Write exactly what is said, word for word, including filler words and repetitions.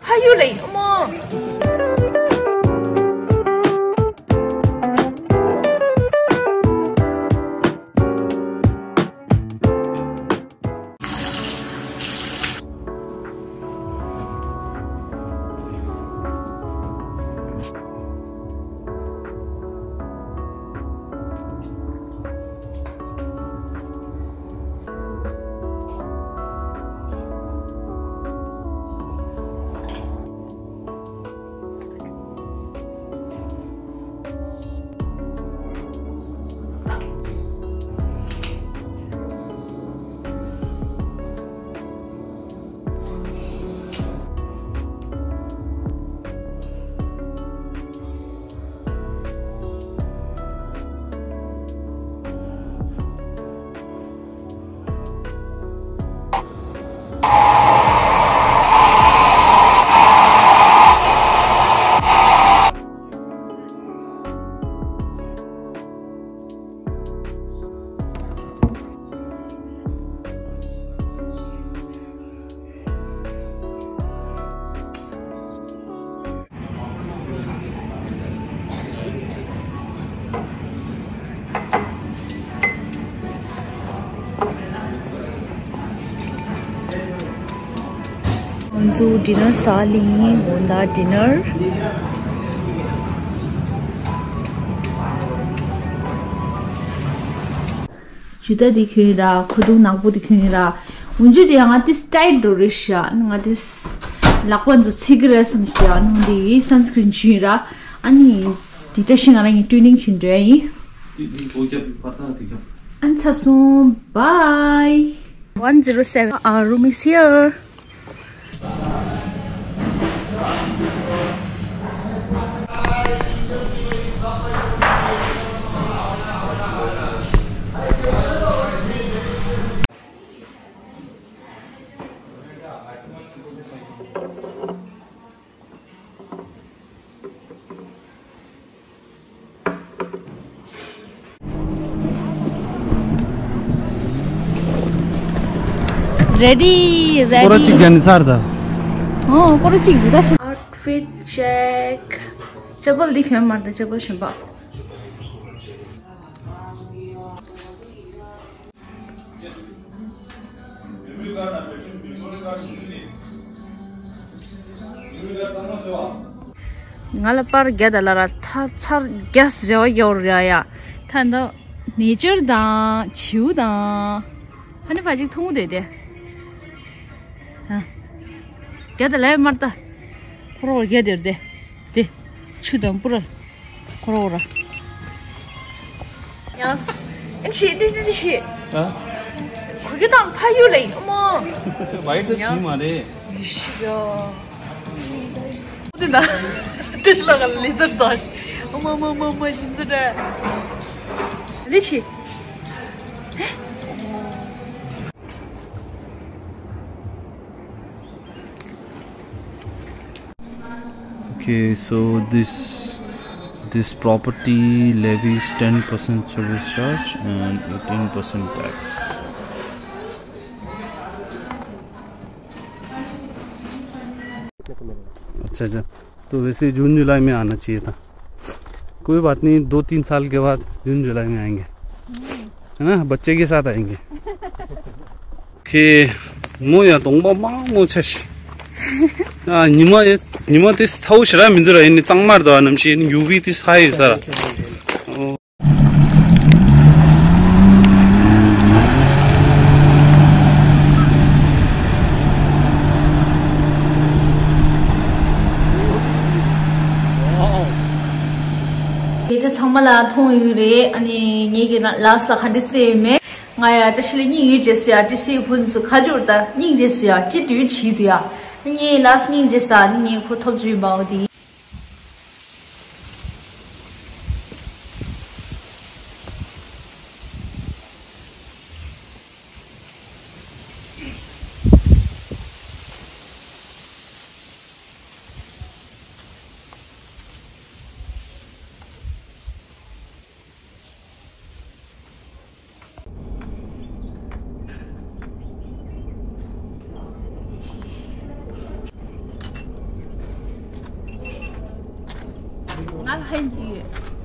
ཕ་ཡུལ་ལ་ཡིན་མོ། ང་ཚོ་ཌི་ནར་ཟ་ལིང་འོ་ད་ཌི་ནར། ཇུ་ཏ་འདི་གྱོན་ར། ཁོ་ཐུག་ནག་པོ་འདི་གྱོན་ར། འོན་ཇུ་དེ་ང་ཏིས་ཊའིཊ་འགྲོ་རེད་ཤག་ང་ཏིས་ལག་པ་ཚོ་ཚིག་གི་རེད་བསམ་སི་ཡ་ནང་དེ་སན་སི་ཀི་རིན་གྱོན་ར། ཨ་ནི་དེ་ལྟ་ཞིག་ང་རང་གི་ཊུ་ནིང་བྱེད་འགྲོ་ཡ་ཡིན། དེ་དེ་ལོ་རྒྱབ་པར་ཐག་དེ་རྒྱབ། ཨ་ཚ་སོང་། Bye. One zero seven. Our room is here. Ready, ready. སྐོར་ར་གཅིག་རྒྱག་ནི་ཚར་ད། ཨོ། སྐོར་ར་གཅིག་རྒྱག་ད་ཤི། Outfit check. ཅ་པལ་འདི་གྱོན་མར་ད། ཅ་པལ་གཞན་པ། ང་ལ་པར་རྒྱ་དང་ལ་ར་ཐ་ཚར་རྒྱ་སི་རེ་བ་རྒྱ་བོར་ར་ཡ། ཐ་འདོ་ནེ་ཅར་དང་བྱིའུ་དང་ཧ་ནི་ཕ་ཅིག་ཐུང་དེ་དེ། ཧ། རྒྱ་དང་ལ་ཡ་མར་ད། ཁོ་རོ་རྒྱ་དེར་དེ། དེ། ཆུ་དང་པུ་ར། ཁོ་རོ་ར། ཡང་། ཨན་ཤི་དེ་དེ་ཤི། ཨ། ཁོ་གི་དང་ཕ་ཡུལ་ལ་ཡིན་མོ། བའི་ཏི་ཤི་མ་རེད། ཡུ་ཤི་ཡ། དེ་ན། དེ་ཤི་ལ་ག་ལི་ཛར་ཛ་ཤི། ཨ་མ་མ་མ་མ་ཤི་ཛ་ད། ལི་ཤི། Okay, so this this property levies ten percent service charge and eighteen percent tax. अच्छा, अच्छा। तो वैसे जून जुलाई में आना चाहिए था। कोई बात नहीं, दो तीन साल के बाद जून जुलाई में आएंगे, है ना, बच्चे के साथ आएंगे। ཁེ་མོ་ཡ་གདོང་པ་མང་མོ་ཆེ་ཤི། ཨ་ཉི་མ་ཉི་མ་དེ་ཚ་བོ་ཞེ་དྲག་མི་འདུག་ར། ཡིན་ནི་གཙང་མ་རེད་དོ། ཨ་ནམ་ཤི་ཡུ་ཝི་དེ་ཧའི་ཡོད་ས་ར། དེ་ག་ཚང་མ་ལ་མཐོང་ཡོད་རེད། ཨ་ནི་ངེད་ཀྱི་ལ་ལ་ས་ཁ་འདི་རྩེ་ཡོད་མེད། ང་ཡ་བཀྲ་ཤིས་ལ་སྙིང་ཡོད་ཅེས་ཟེར་ཡ། བཀྲ་ཤིས་ཕུན་སུ་ཁ་སྦྱོར་ད་སྙིང་རྗེ་ཟེར་ཡ། ཅི་དུས་བྱིས་དུས་ཡ། ངའི་ལ་སྙིང་རྗེ་ས་ནི་ངའི་ཁོ་ཐོབ་བྱུང་ཡིན་པའོ་དེ། ང་ལ་ཧན་གྱི་ཡོད།